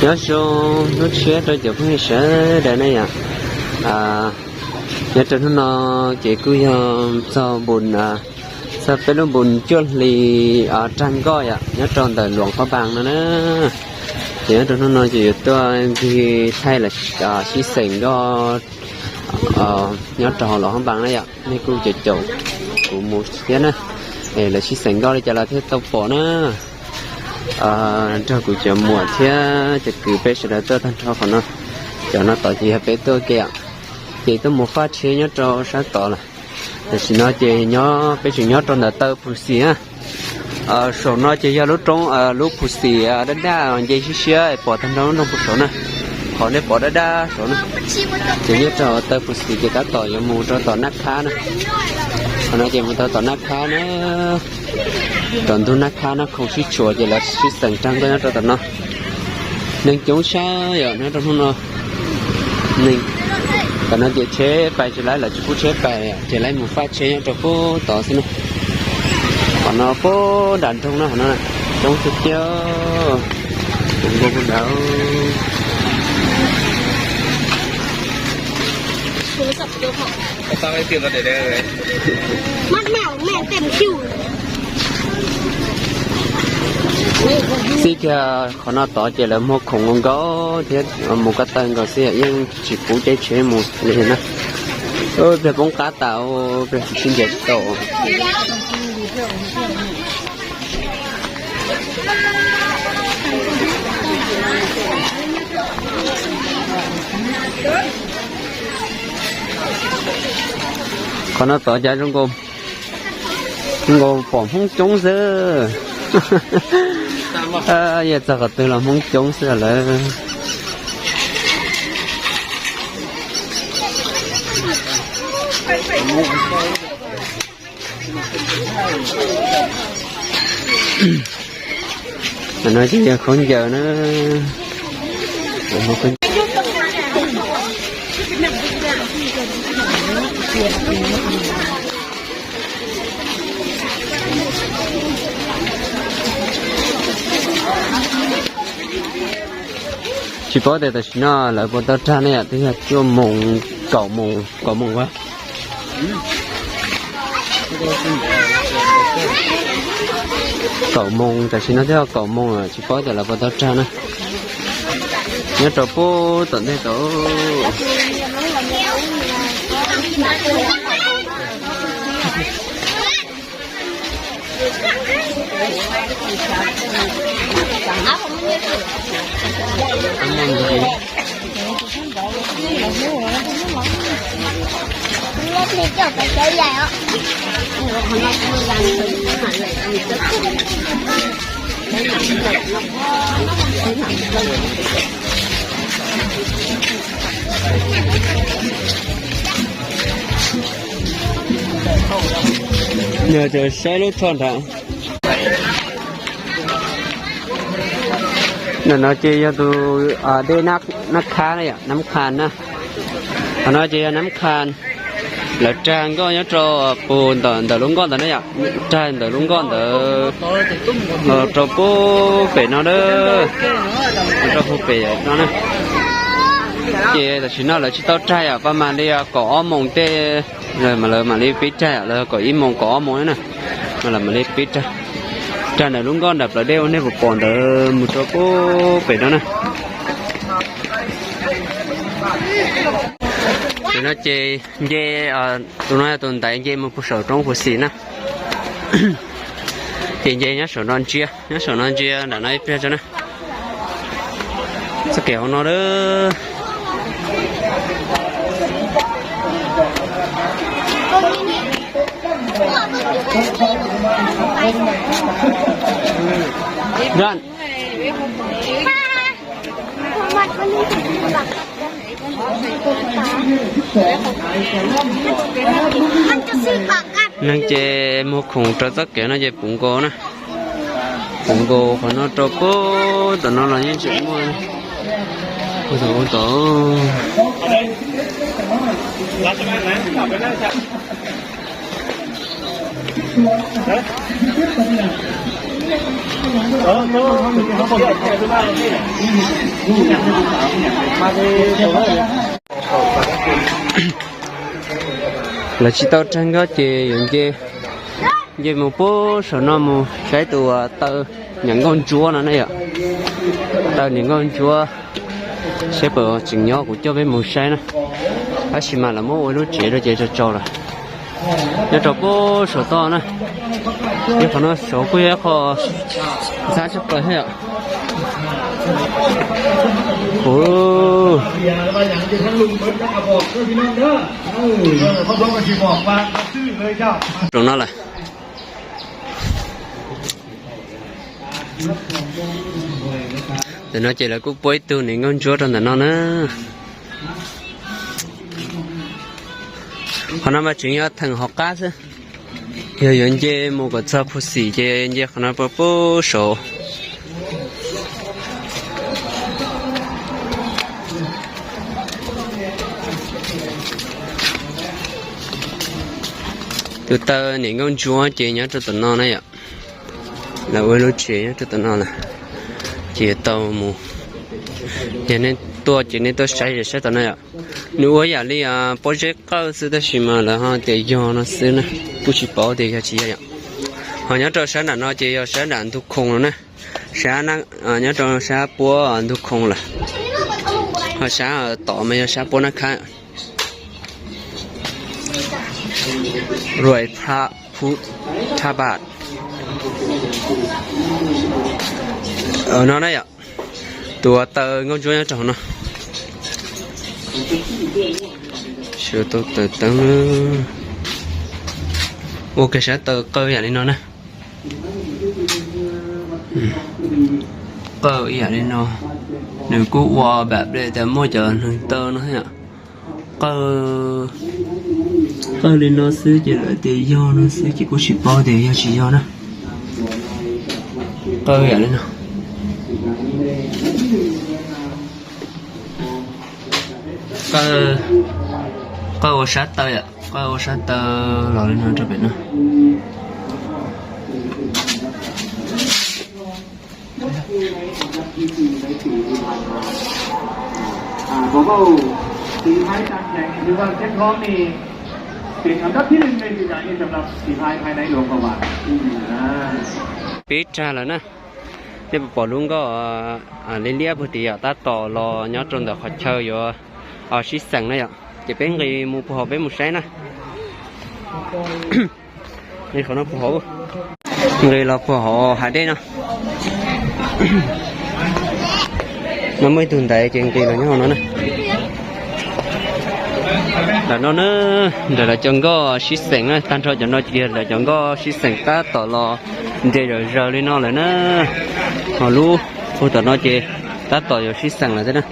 Nyob zoo hnub tshiab rau cov phooj ywg sawv daws na yom. Nyob rau hnub no ces kuj yog txog npun, txog peb lub npun cuaj hli rag nkoj yom, nyob rau ntawm Luam Phab Npas no na. Ces nyob rau hnub no ces yuav tuaj ncig thaij los sib xeem nkoj nyob rau hauv Luam Phab Npas na yom. Nej kuj caum caum kuv mus thiab na, es lawv sib xeem nkoj li cas los thiaj tau pom na. Nrog kuv cov muam thiab cov kwv peb sawv daws tuaj tag nrho qhov no. Cov no tod ces yog peb tuaj ke, ces tuaj mus faj tsheb nyob rau sab tod lawm. Tam sim no ces nyob, peb tseem nyob rau ntawm taw Phu Xis na. Saum no ces yog lub roob, lub Phu Xis daj daj nce siab siab pom tag nrho lub nroog puag saud na. Qhov nej pom daj daj saud na, ces nyob rau taw Phu Xis ces tab tom yuav mus rau tom Nab Khab na. Qhov no ces mus tau tom Nab Khab na. Tom ntug Nab Khab no khoom sib tshuam ces lawv sib xeem rag nkoj nyob rau tom no. Neeg coob tshaj yom nyob rau hnub no. Neeg, tom no ces tsheb pais tsis laib, lawv tsis pub tsheb pais ces laib mus faj tsheb nyob rau pub tod xwb na. Qhov no pub nram nroog na, qhov no coob tiag tiag. Tus npua puag nrad. Xij kiag qhov no tod ces lawv muag khoom nkaus nkaus thiab mus ko taw nkaus xwb yeej tsis pub caij tsheb mus li na. Pliag poob qab tas, pliag tsis sib ncaim tsis tau. Qhov no tod cas zoo nkaus, zoo nkaus pom Hmoob coob xwb. Yog txog qhov twg los Hmoob coob xwb lawm. Qhov no ces yog khaub ncaws na. Tsis paub tias tam sim no lawv puas tau rag ne yom, twb yog cuaj moos, kaum moos, kaum moos ua. Kaum moos, tam sim no twb yog kaum moos lawm, tsis paub tias lawv puas tau rag na. Nyob rau pub tom ntej tod. Yog ces saib lub thoj nrad. Ntawm no ces yog tus dej Nab Khab na yom, Nab Khab na. Qhov no ces yog Nab Khab. Lawv rag nkoj nyob rau pus ntawm lub nkoj ntawd na yom, rag ntawm lub nkoj ntawd los rau pub pem no na, rau pub pem no na. Ces tam sim no lawv tsis tau rag yom, pab mam li kaum ob moos tej, lawv mam li pib rag yom, lawv kaum ib moos kaum ob moos na, mas lawv mam li pib rag. Rag ntawm lub nkoj nram plawv dej uas nej puas pom ntawd mus rau pub pem no na. Tam no ces nce, tus no yog tus ntaiv nce mus puag saum roob Phu Xis na. Ces nce nyob saum no ntsia, nyob saum no ntsia nram no ib pliag tso na. Txoj kev hauv no lawm. Neeg ces muag khoom rau txoj kev no ces puv nkaus na. Puv nkaus qhov no rau pub tom no los yeej tseem muaj. Ua tom ua tom. Lawv tsis tau raug nkoj ces yuav nce, nce mus puag saum no mus saib tus taw niam nkauj ntsuab no ne yom. Taw niam nkauj ntsuab, saib puas tseem nyob, kuv coj peb mus saib na. Tab sis mas lawv muab ua lub tsev rau ces tsaus tsaus lawm. Nyob rau puag saum toj na, nyob qhov no saud kuj yog ib qho ntxhab tshaj plaws thiab yom. Rau no lawm. Ntawm no ces lawv kuj pub ib tug niam nkauj ntsuab rau ntawm no na. Qhov no mas tseem yog theem hauv qab xwb. Yog yuav nce mus kom txog Phu Xim ces nce qhov no puag saud. Tus taw niam nkauj ntsuab ces nyob rau tom no na yom. Lawv ua lub tsev nyob rau tom no lawm, ces yuav tau mus. Yog nej tuaj ces nej tuaj saib saib tom no yom. Nws ua yam li pob zeb qawj xwb tab sis mas lawv ho tias yog no xwb na, kuj tsis paub tias yog tsis yog yom. Ho nyob rau sab nram no ces yog sab nram ntug khoom no na. Sab, nyob rau sab puab ntug khoom lawm. Ho sab tom mas yog sab puab nab khab. Ruais Phu Tha Bas. No na yom, tus taw nkauj ntsuab nyob rau hauv no. Sawv tau taws teeb, ua kiag sab taw qawj yam li no na. Qawj ib yam li no, nws kuj ua pam ple tas muaj cov hneev taw no thiab. Qawj, qawj li no xwb ces lawv tias yog no xwb ces kuj tsis paub tias yog tsis yog na. Qawj yam li no. Qawj, qawj ua sab taw yom, qawj ua sab taw los li no rau pem no. Pib rag lawm na. Nej puas pom lub nkoj liab liab puag tim yom, tab tom los nyob rau ntawm qhov chaw yuav sib xeem na yom. Ces peb nqis mus puag hauv peb mus saib na. Nqis qhov no puag hauv, nqis los puag hauv hav dej no. No muaj ib tug ntaiv ces nqis los nyob hauv no na. Ntawm no na, ntawm lawv cov nkoj sib xeem na, tag nrho cov no ces lawv cov nkoj sib xeem tab tom los nres zom zaws li no lawm na. Ho lub puag tom no ces tab tom yuav sib xeem lawm thiab na.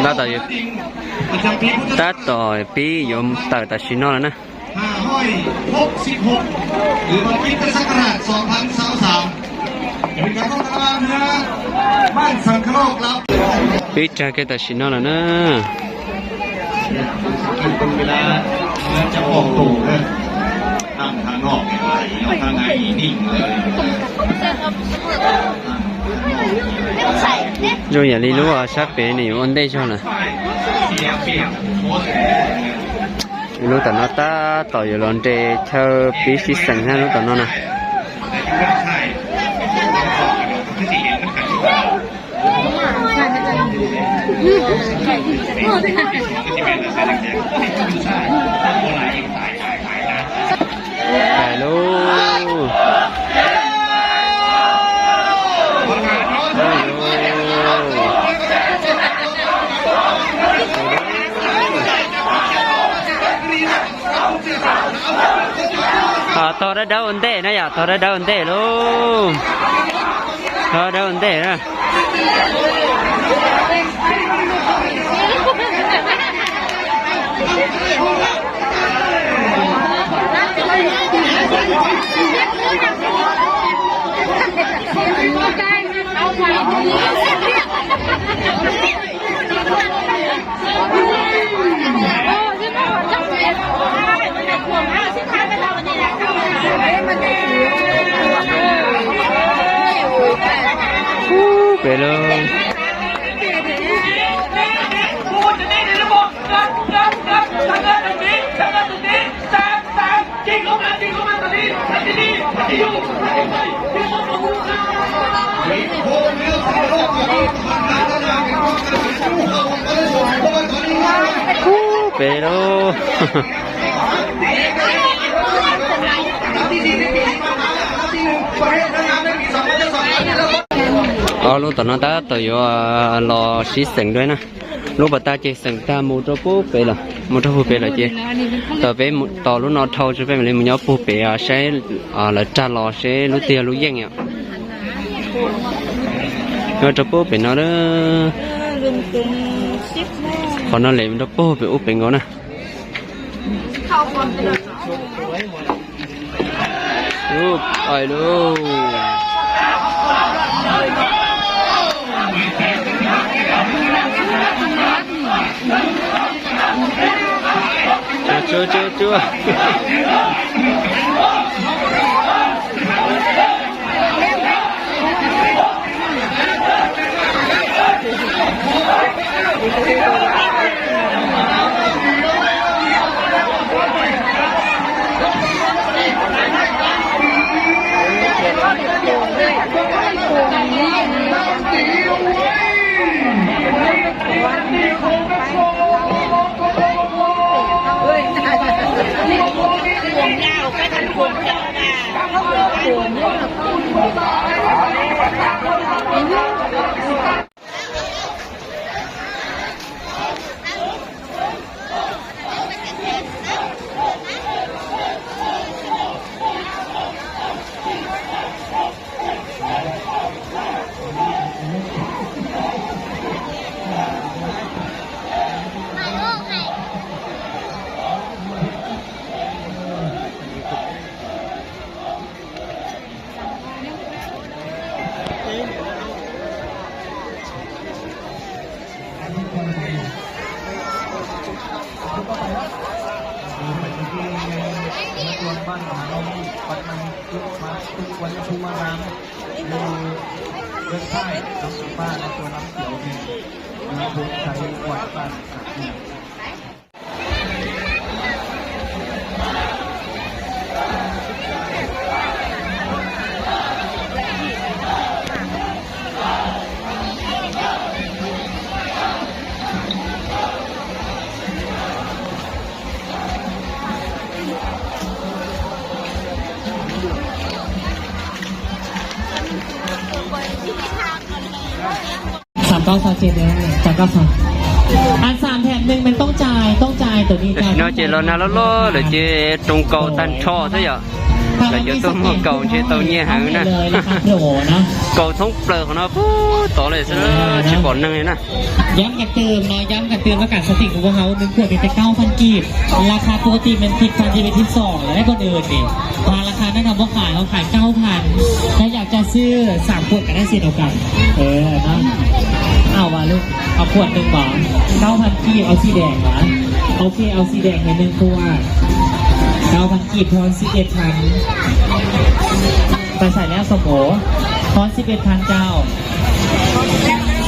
Tab tom, tab tom pib yuav tawm tam sim no lawm na. Pib rag kiag tam sim no lawm na. Zoo yam li lub sab pem nws yuav ua ntej zog lawm. Lub tom no tab tom yuav los nres chaw pib sib xeem thiab lub tom no na. Hais lauj. Tog dawb dawb ua ntej na yom, tog dawb dawb ua ntej lauj. Tog dawb dawb ua ntej na. Pem lawm. Pem lawm. Ob lub tom no tab tom yuav los sib xeem dua na. Lub pas tag ces xeem tag mus rau pub pem lawm, mus rau pub pem lawm ces tau peb tos lub no dhau tso peb mam li mus nyob pub pem saib lawv rag los seb lub twg yog lub yeej yom. Nyob rau pub pem no, qhov no lem rau pub pem ub pem nkaus na. Ub, pais lauj. Tsuag, tsuag, tsuag, tsuag. Sàm ntau sao ces, sàm ntau sao. Ăn sàm thèm nưng mình tông chài, tông chài, tụi đi chài. Tam sim no ces los nag loj loj lawm ces roos kaus tag nrho xwb yom. Lawv cov tuaj muag kaus ntshe tau nyiaj heev na. Kaus thoob plaws qhov no puag tod li xwb, tsis pom neeg li na.ย้ำกันเติมเนาะ ย้ำกันเติมแล้วกัน สติกของพวกเขา หนึ่งขวดมีแต่ เก้าพัน กีบ ราคาปกติเป็น สิบพัน ที่เป็น สิบสอง แล้วได้คนอื่นนี่ มาราคาแนะนำว่าขาย เขาขาย เก้าพัน ถ้าอยากจะซื้อ สาม ขวดก็ได้สิทธิ์เดียวกัน เออนะ เอาวะลูก เอาขวดหนึ่งหรอ เก้าพัน กีบ เอาสีแดงหรอ โอเค เอาสีแดงไปหนึ่งขวด เก้าพัน กีบ ทอน สิบเอ็ดพัน ไปใส่แล้วสมโภช ทอน สิบเอ็ดพัน เจ้า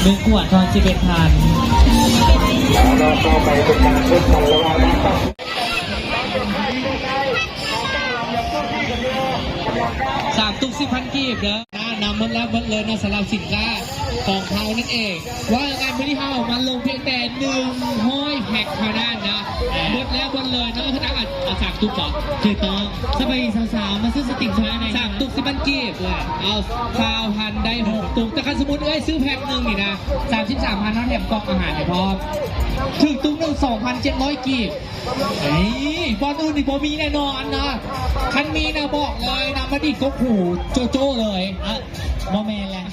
หนึ่งขวด ทอน สิบเอ็ดพัน สามตุก สิบพัน กีบนะ นะ หมดแล้ว หมดเลยนะ สำหรับสินค้าของเขานั่นเอง ว่ายังไง มื้อนี้เฮามาลงเพียงแต่ หนึ่งร้อย แพ็คเท่านั้นนะ หมดแล้ว หมดเลยเนาะ คือนักอ่ะ เอาสามตุกเหรอ ถูกต้อง สบายดีสาวๆ มาซื้อสติกช้าใน สามตุก สิบพัน กีบ เอา เก้าพัน ได้หกตุก แต่คันสมมุติเอ้ยซื้อแพ็คหนึ่งนี่นะ สามสิบสามพัน นะ แถมกล่องอาหารให้พร้อม ถูกตุกหนึ่ง สองพันเจ็ดร้อย กีบ เฮ้ย บอลอื่นนี่บ่มีแน่นอนนะ คันมีนะบอกเลยนะ มาดีดกกหูโจโจ้เลย เออ บ่แม่นแหละ